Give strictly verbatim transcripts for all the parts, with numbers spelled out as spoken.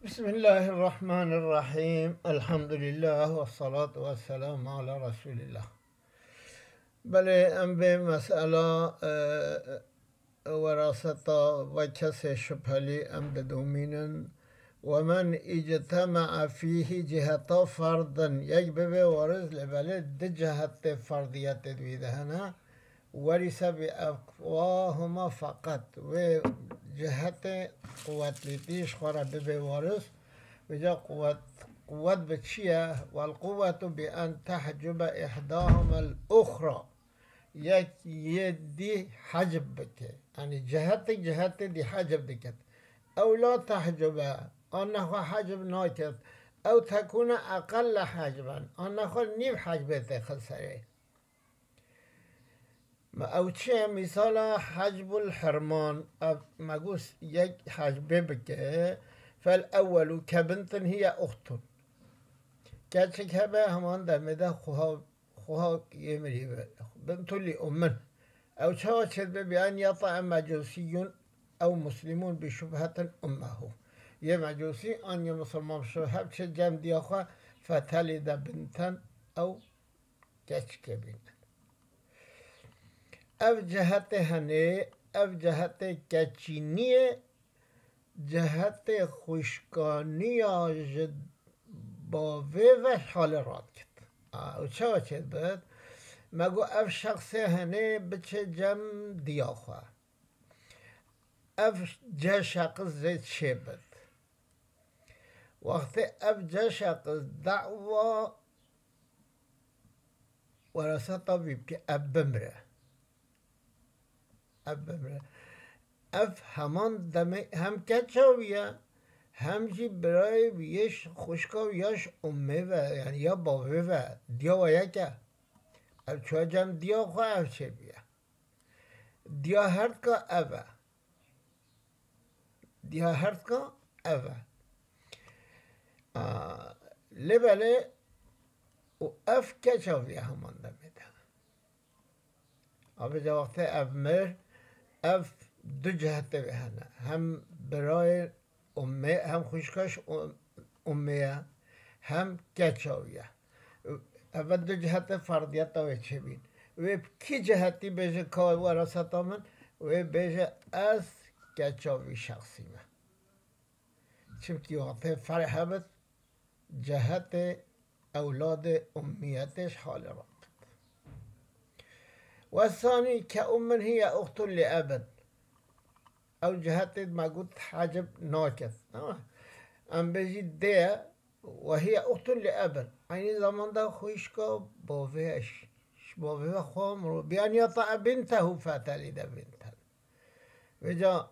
Bismillahirrahmanirrahim. Elhamdülillah ve salatu ve selamu ala Resulillah. Belê, em vê mesela, e, weraseta ve kesê şüpheli em didomînin. Ve men ictema'a fîhî ciheta ferdin. Yek bibe waris, lê belê di cihetê ferdiyetê di wî de hene. Werîse bi eqwahuma feqet. Wê cihetê quwetlîtî ji xwe re bibe waris. Vêca quwet, quwet bi çi ye? Wel quwetu bi en tehcube ihdahuma el uxra. Yek yê dî hecb bike. Yanî cihetek cihetê dî hecb diket. Ew la tehcube, an nexwe hecb naket. Ew tekûne eqelle hecben, an nexwe nîv hecbê têxe serê. Me ew çi ye? Mîsala hecbul hirman, ev me got yek hecbê bike, fel ewwelu ke bintin hiye uxtun. Keçik hebe heman demê de xuha, xuha yê mirî be. Bintu li ummin. Ew çawa çêdibe bi en yata em mecusiyun ew muslimun bi şubhetin ummehu. Yê mecusî an yê musulman bi şubhe çê cem diya xwe fetelî de binten ew keçikê bînin. Ev cihetê henê, ev cihetê keçîniyê, cihetê xwişkaniya ji bavê ve halê radikit. A, û çawa çêdibit? Me got ev şexsê henê biçe cem diya xwe. Ev ce şeqis zê çêbit. Wextê ev ce şeqis dawa weraseta wî bike, ev bimire. Ev bimire. Ev heman demê hem keça wî ye, hem jî birayê wî yê ji xwişka wî ya ji ummê ve, yanî ya bavê ve, diya we yek e. Ev çûye cem diya xwe, ev çêbûye. Diya herdka ev e. Diya herdka ev e. A, lê belê û ev keça vî heman demê de. Avêca wextê ev mir, ev du cihetê vê hene. Hem birayê ummê, hem xwişka ji um-, ummê ye, hem keça wî ye. Ev du cihetê ferdiyeta wê çêbîn. Wê bi kî cihetî bêje ka weraseta min, wê bêje ez keça vî şexsî me. Çimkî wextê ferh hebit, cihetê ewladê ummiyetê ji halê radikit. Wesanî ke ummin hiye uxtun li ebin. Ew cihetê me got hecib naket. Ama em bêjî dê ye, we hiye uxtun li ebin. Eynî zamanda xwişka bavê ye, ji bavê ve xwe miro. Bi en yata bintehu fetelî de binten. Vêca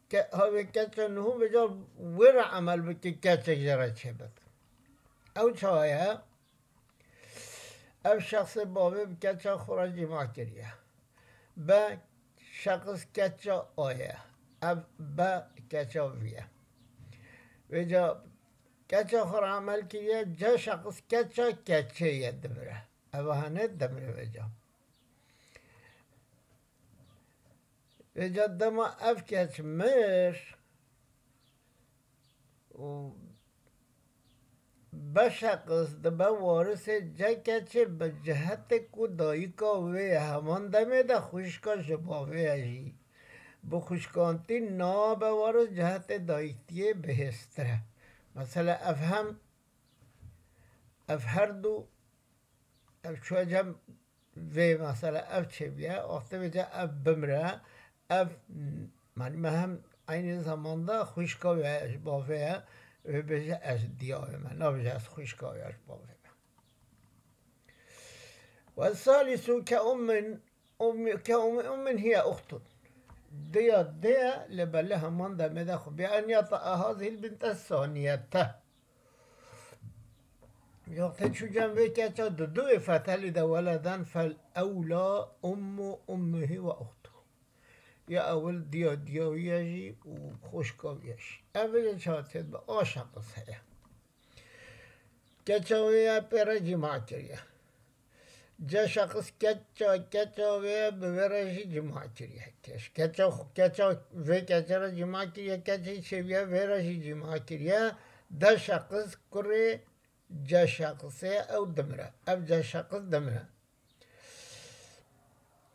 ke-, havê keça nuhû vêca wê re emel bike, keçek jê re çêbit. Ew çawa ye? Ev şexsê bavê bi keça xwe re cîma kiriye. Be şexs keça a ye. Ev be keça vî ye. Vêca keça xwe re emel kiriye, ce şexs keça keçê ye dimire. Eva hene dimire vêca. Vêca dema ev keç mir û be şexs dibe warisê ce keçê, bi cihetê ku dayika wê ye, heman demê de xwişka ji bavê ye jî, bi xwişkantî nabe waris, cihetê dayîktiyê bihêztir e. Mesela ev hem, ev her du, ev çûye cem vê mesela ev çêbûye, wextê vêca ev bimire, ev, yanî me hem eynî zamanda xwişka wê ji bavê ye, wê bêje ez diya wê me, nabêje ez xwişka wê ji bavê me. Ve salisu ke ummin, ummi, ke ummi, ummin hiye uxtun. Diya dê ye, lê belê heman demê de xwe. Bi en yata hazihil binte saniyete. Wextê çû cem vê keça duduyê fetelî de weleden fel ewla ummu ummihi ve uxtu. Ya ewil diya diya wî ye jî û xwişka wî ye jî. Ev vêca çawa tê dibe, a şexs heye. Keça wê ya pê re cîma kiriye. Ceşaqis keça, keça wê bi vê re jî cima kiriye. Keş, keça, keça vê keça re cima kiriye, keçê çêbiye vê re jî cima kiriye. Deşaqis kurê Ceşaqisê ew dimire. Ev Ceşaqis dimire.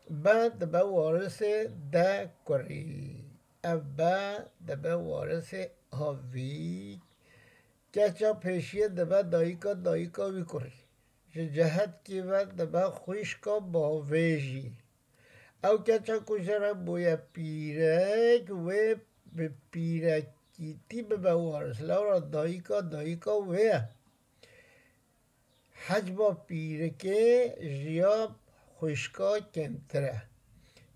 Be dibe warisê de kurî. Ev be dibe warisê avî. Keça pêşiyê dibe dayika, dayika wî kurî. Ji cehetkî ve dibe xwişka bavê jî. Ew keça ku jê re bûye pîrek, wê bi pîrekîtî bibe waris. Lewra dayika, dayika wê ye. Hecba pîrikê ji ya xwişka kêmtir e.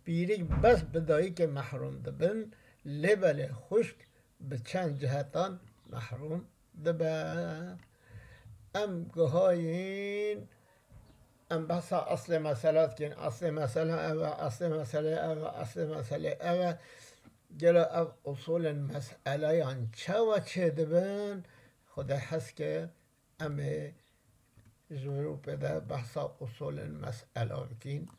Pîrik bes bi dayikê mehrûm dibin, lê belê xwişk bi çend cihetan mehrûm dibe. Em gihayîn, em behsa eslê mesela dikin. Eslê mesela ev e, eslê meselê ev e, eslê meselê ev e. Gelo ev usulên meseleyan çawa çêdibin? Xwedê hez ke em ê ji grûpê de behsa usulên mesela bikin.